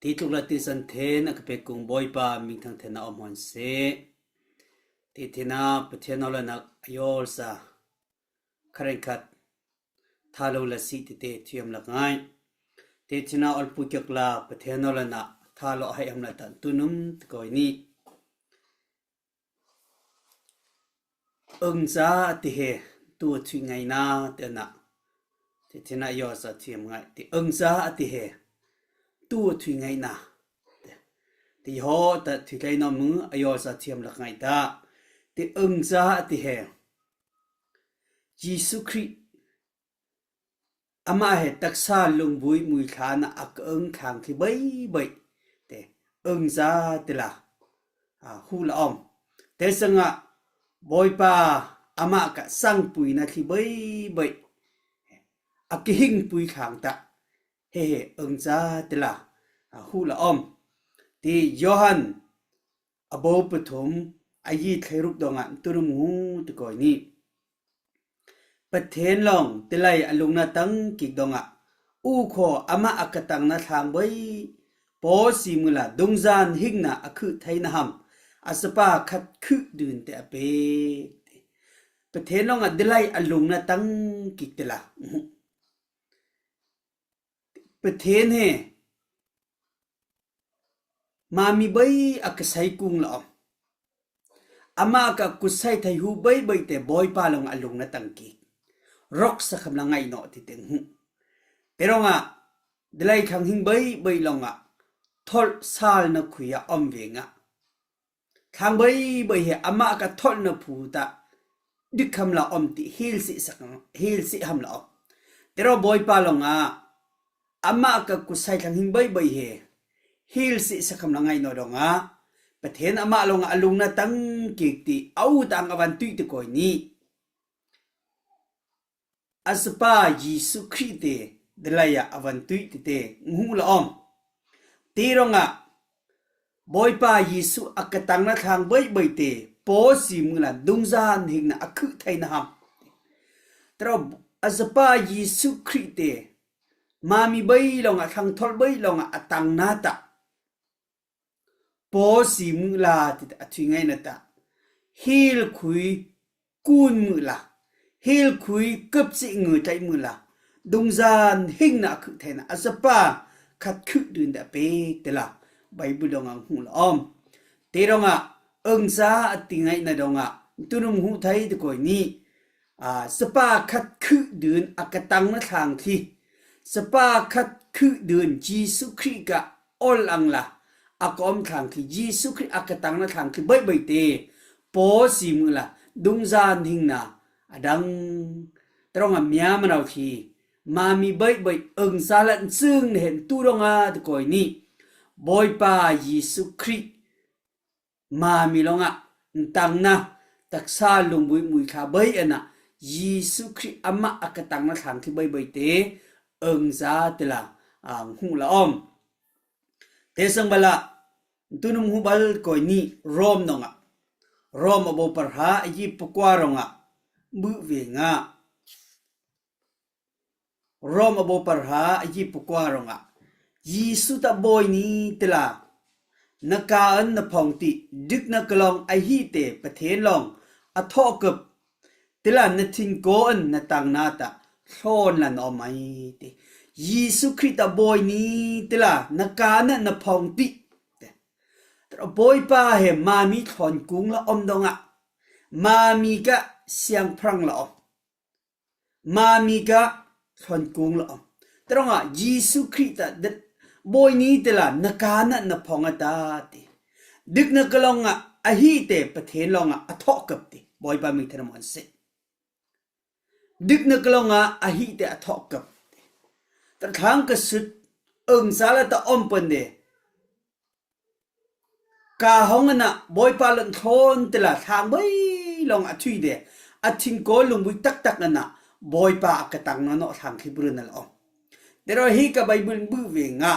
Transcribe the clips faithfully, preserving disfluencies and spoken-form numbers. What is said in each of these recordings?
Itluk la tisan then a kape kung Boipa mingthang then a om hon se. Ti thina Pathen nolana ayol sa. Karen khat. Thalo la si ti te thiam la ngai. Ti thina olpu kyak la Pathen nolana thalo hai am la tan tunum ti koi ni. Angza ati he, tu thui ngaina, tena. Ti thina yo sa thiam ngai. Ti angza ati he, tu thui ngaina. Ti, ti ho ta thui kai no mu, ayo sa thiam lak ngai ta. Ti angza ati he. Jesu Christ Ama he taksa lungbui muithana a ka ang thang thi bai bai. Te, angza tila. A, hu la om. Te sanga, Boipa ama ka sangpuina thi bai bai. A kihingpui thang ta. He he, angza tila. A, hu la om. Ti Johan, abo pathum, ayi thlei ruk donga, tunum hu ti koi ni. Pathen long, tilai alungna tang kik donga. U kho ama a katangna thang bai, po si mula, dungzan hingna a khu theina ham. A sapa khat khu dun te a pe. Pathen long a tilai alungna tang kik tila. Pathen he. Mami bai a kasai kung la om. Ama ka kusai thai hu bai bai te Boipa long alungna tang kik. Rok sa kham la ngai no ti teng hu. Te ronga, tilai thang hing bai bai longa, thol sal na khuia om ve nga. Thang bai bai he ama ka thol na phu ta. Dik kham la om ti hil si sak, hil si ham la om. Te ro Boipa longa, ama ka kusai thang hing bai bai he. Hil si sak kham la ngai no donga. Pathen ama longa alungna tang kik ti, au tang avan tui ti koi ni. A sapa Jesu Christ te, tilai a avan tui ti te, ngu la om. Ti ronga, Boipa Jesu a katangna thang bai bai te, po si mula, dungzan hingna a khu theina ham. Te ro, a sapa Jesu Christ te, mami bai longa, thang thol bai longa, atangna ta. Po si mula ti ta, a thui ngaina ta. Hil khui kun mula. Hil khui kap si ngu tai mula. Dungzan hingna khu theina. A sapa khat khu dun da pe tila. Bible donga hu la om. Te ronga, angza ati ngaina donga. Tunum hu thai ti koi ni. A, sapa khat khu dun a katangna thang thi. Sapa khat khu dun Jesu Christ ka ol ang la. A ka om thang thi Jesu Christ a katangna thang thi bai bai te. Po si mula, dungzan hingna, adang. Te ronga mia manau thi. Mami bai bai angza la nsung ne hen tu ronga ti koi ni. Boipa Jesu Christ. Mami longa, ntangna, taksa lungbui mui kha bai ana, Jesu Christ ama a katangna thang thi bai bai te, angza tila, ang hu la om. Te sang bala, tunum hu bal koi ni, Rom nonga. Rom abo parha, ayi pakua ronga, bu ve nga. Rom abo parha ayi pakua ronga. Jesu ta boi ni tila. Na ka an na phong ti, dik na kalong ahi te Pathen long, a tho kap. Tila na thin ko an na tang na ta, thon la na om ai te. Jesu Christ ta boi ni tila, na ka na na phong ti. Te. Tira Boipa he mami thon kung la om donga. Mami ka siang phrang la om. Mami ka thon kung la om. Te ronga, Jesu Christ ta, boi ni tila, na ka na na phong a ta ti. Dik na kalonga, ahi te, Pathen longa, a tho kap ti. Boipa mi thena mon se. Dik na kalonga, ahi te, a tho kap ti. Ta thang ka sut, ang sala ta om pan de. Ka hong ana, Boipa lon thon tila, thang bai long a thui de. A thin ko lungbui tak tak ana, Boipa a katang na no thang khi bru na lo. Dero hi ka Bible bu ve nga.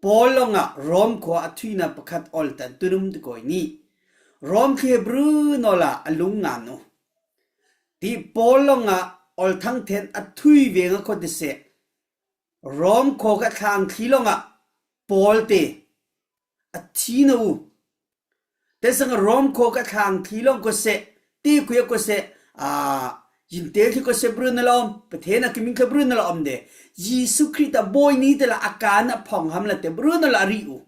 Paul longa Rom kho a thui na pakhat ol tan tunum te koi ni. Rom khi bru no la a lung nga no. Ti Paul longa ol thang then a thui ve nga kho te se. Rom kho ka thang khi longa. Paul te, athi nau. Te sang Rom kho ka thang thi long kose, ti kuya kose, a, jin te thi kose brun na lom, Pathen a kiming kha brun na lom de. Jesu Christa boi ni te la akana phong ham la te brun na la ri u.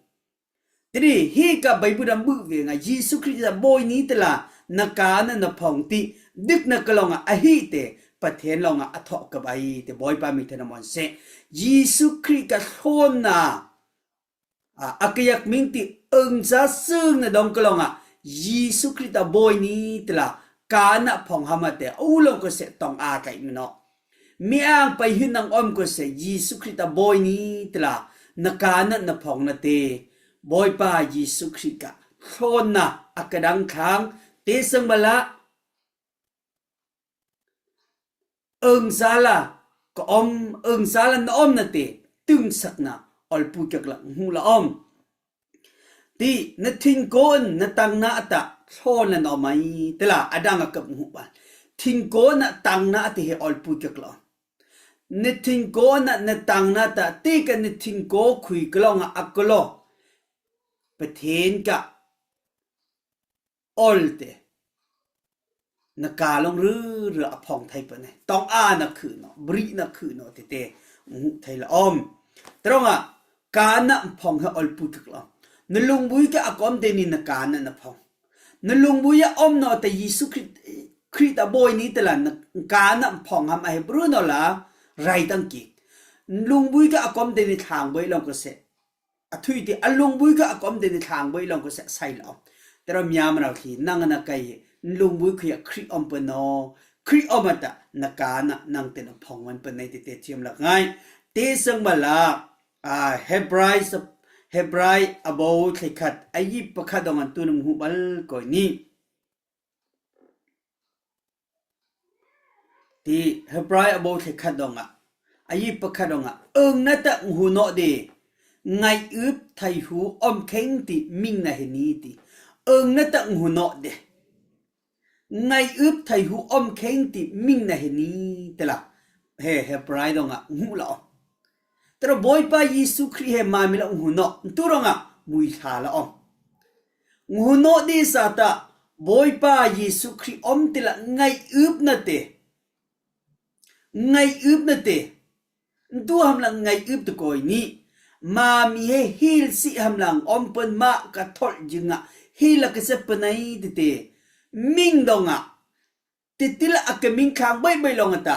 Tiri, hi ka Bible dam bu ve nga, Jesu Christa boi ni te la, na kana na phong ti, dik na ka long a, ahi te, Pathen long a, atho ka bai te, boi pa mi te na mon se. Jesu Christa ka thon na, a, a kayak ming ti, eng sa sung na dong ka long a, Jesu Christa boi ni te la, kana phong ham a te, u long kose tong a kai mi no. Mi ang pai hin nang om kose, Jesu Christa boi ni te la, na kana na phong na te, boi pa Jesu Christa ka thon na, a ka dang thang, te sang bala, eng sa la, ka om, eng sa la na om na te, tung sak na, ol pu kyak la, hu la om. Ti, na thingkon, na tang na ata, thon la na om ai, te la, adang a kap hu ba. Thingkon na tang na ate he ol pu kyak la om. Na thingkon na, na tang na ta, ti ka na thingko khui ka long a, a ka lo. Pathen ka, ol te. Na ka long ru ru a phong thai pa ne. Tong a na khu no, bri na khu no te te. Ngu thai la om. Te long a, kana phong he ol pu kyak la om. Na lungbui ka a kom te ni na kana na phong. Na lungbui a om no te Jesu Christ, Christa boi ni te la na kana phong ham a he brun no la, rai tang ki. Lungbui ka a kom te ni thang boi long kose. A thui ti, a lungbui ka a kom te ni thang boi long kose sai la om. Te ra mi a ma rau thi, nang na kai, lungbui khu ya Christ om pa no, Christ om ata, na kana, nang te na phong man pa nai te te thiam la ngai. Te sang bala, a, Hebrai sa, Hebrai a bo thai khat, a yi pa khat dong an tu num hu bal koi ni. Ti Hebrai a bo thai khat dong a, a yi pa khat dong a, eng na ta ngu no de, ngai up thai hu om kheng ti ming na he ni ti. Eng na ta ngu no de. Ngai up thai hu om kheng ti ming na he ni te la. He, Hebrai dong a ngu la om. Te ra boi pa Jesu Christ he ma mi la ngu no. Tu rong a mui tha la om. Ngu no di sa ta, boi pa Jesu Christ om te la ngai up na te. Ngai up na te. Tu ham la ngai up te koi ni. Ma mi he hil si ham lang om pon ma ka thol jing a. Hil la ka se pa nai te te. Ming dong a. Ti ti la a ka ming khang bai bai long a ta.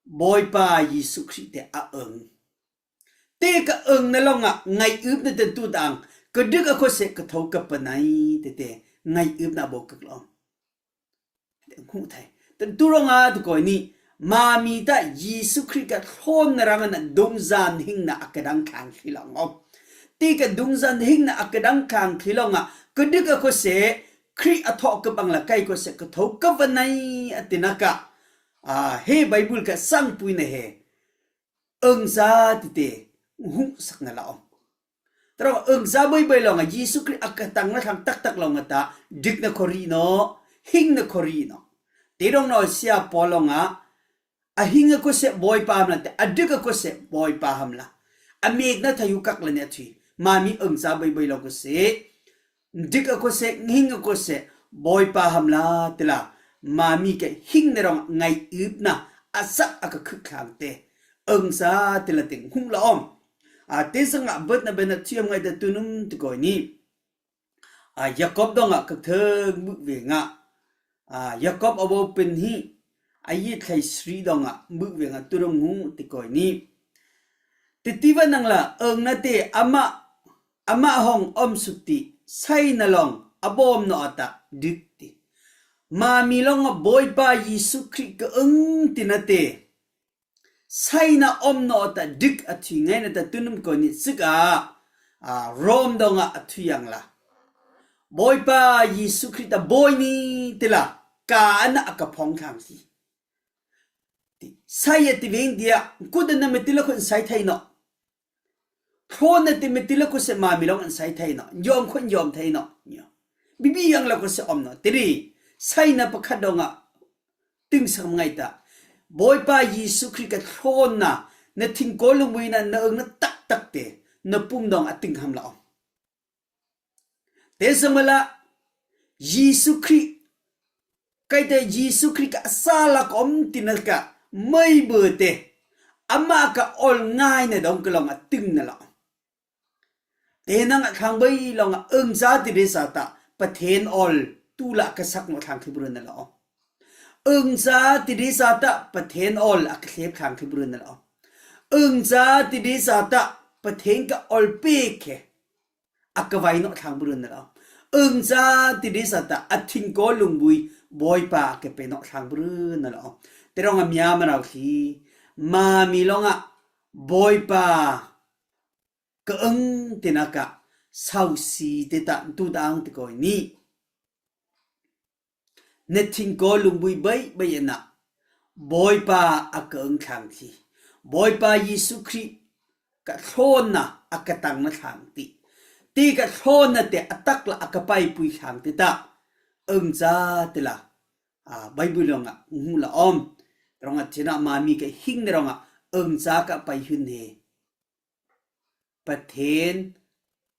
Boi pa Jesu Christ te a eng. Te ka eng na long a ngai up na te tu tang. Ka dik a kho se ka tho ka pa nai te te. Ngai up na bo ka long. Ngu thai. Te tu rong a tu koi ni. Ma mi ta Jesu Christ ka thon na rang na dung zan hing na a ka dang khang khi long om. Ti ka dung zan hing na a ka dang khang khi long a. Ka dik a kho se Christ a tho ka bang la kai kho se ka tho ka pa nai a ti na ka. A, he Bible ka sang pui na he. Eng sa ti te, hu sak na la om. Te rong eng sa boi boi long a, Jesu Christ a ka tang na thang tak tak long a ta, dik na kho ri no, hing na kho ri no. Te rong no sia po long a, a hing a kho se boi pa ham la te, a dik a kho se boi pa ham la. A mek na thayu kak la ne a thui, ma mi eng sa boi boi long kho se. Dik a kho se, nghing a kho se, boi pa ham la, te la, ma mi ka hing na rong ngai up na, a sak a ka khut khang te, eng sa te la ting hung la om. A te sang a bet na bet na thiam ngai te tu num te koi ni. A Jacob dong a ka theng bu ve nga. A Jacob a bo pen hi, a yi thai sri dong a bu ve nga tu num hu te koi ni. Te ti va nang la, eng na te, ama, ama hong om sut ti, sai na long, a bom no a ta, dik ti. Ma mi long a boi pa Jesu Christ ka eng ti na te. Sai na om no a ta, dik a thui ngai na ta, tu num koi ni sik a, a, Rom dong a, a thui yang la. Boi pa Jesu Christ a boi ni te la, ka ana a ka phong thang si. Ti, sai a ti veng dia, kut na me ti la khun sai thai no. Thon na ti me ti la khun se ma mi long an sai thai no. Yom khun yom thai no. Nyo. Bibi yang la khun se om no. Tiri, sai na pa khat dong a. Ting sang ngai ta. Boi pa Jesu Christ ka thon na. Na thing ko lung mui na, na eng na tak tak te. napum dong ating ham la om. Te samala, Jesu Christ, kaite Jesu Christ ka asala ka om tina ka mai bu te, ama ka ol ngai na dong ka long ating na la om. Te nang a khang bai long a ung cha ti de sa ta, Pathen ol tu la ka sak no thang khi bru na la om. Ung cha ti de sa ta, Pathen ol a ka thlep thang khi bru na la om. Ung cha ti de sa ta, Pathen ka ol pe khe a ka vai no thang bru na la om. Ung cha ti de sa ta, a thing ko lung bui, Boipa a ka pe no thang bru na la om. Te rong a mia ma rau khi, ma mi long a, Boipa, ka ung tina ka, sau si te ta, tu ta ang te ko ni. Na thing ko lung bui bai bai na, Boipa a ka ung thang thi. Boipa Jesu Christ ka thlon na a ka tang na thang ti. Ti ka thlon na te a tak la a ka pai pui thang ti ta. Ung cha ti la. A, Bible long a, ngu la om. Rong a tina ma mi ka hing na rong a, ung cha ka pai hun he. Pathen,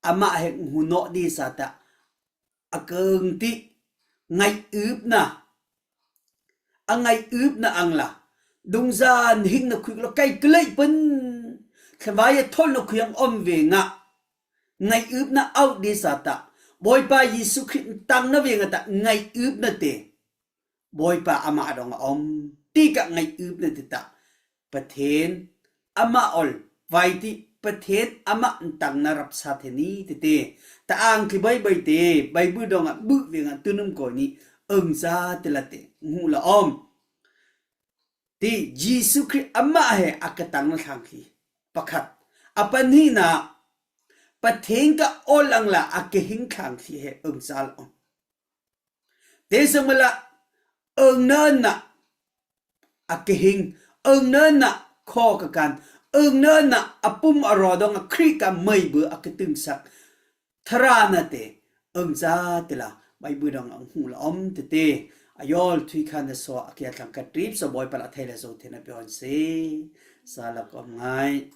ama he ngu no di sa ta. A ka ung ti, ngai up na. A ngai up na ang la. Dung zan hing na khui lo kai ka lei pun. Thlevai a thol na khui ang om ve nga. Ngai up na out di sa ta. Boipa Jesu Christ tang na ve nga ta ngai up na te. Boipa ama dong a om. Ti ka ngai up na ti ta. Pathen ama ol. Vai ti Pathen ama tang na rap sa the ni ti te. Ta ang ki bai bai te. Bible dong a bu ve nga tunum ko ni. Ung cha ti la te. Ngu la om. Ti Jesu Christ ama he a ka tang na thang khi. Pakhat. A pa ni na. Pathen ka ol ang la a ka hing thang khi he ung cha la om. Te samala, ung na na, a ka hing, ung na na, kho ka kan, ung na na, a pum a ro dong a Christ ka mai bu a ka tung sak. Thara na te, ung cha te la, Bible dong ang hu la om te te, a yol thui khan na so, a kia thang ka trip, so Boipa la thei la so te na pe on se, sa la ko ngai.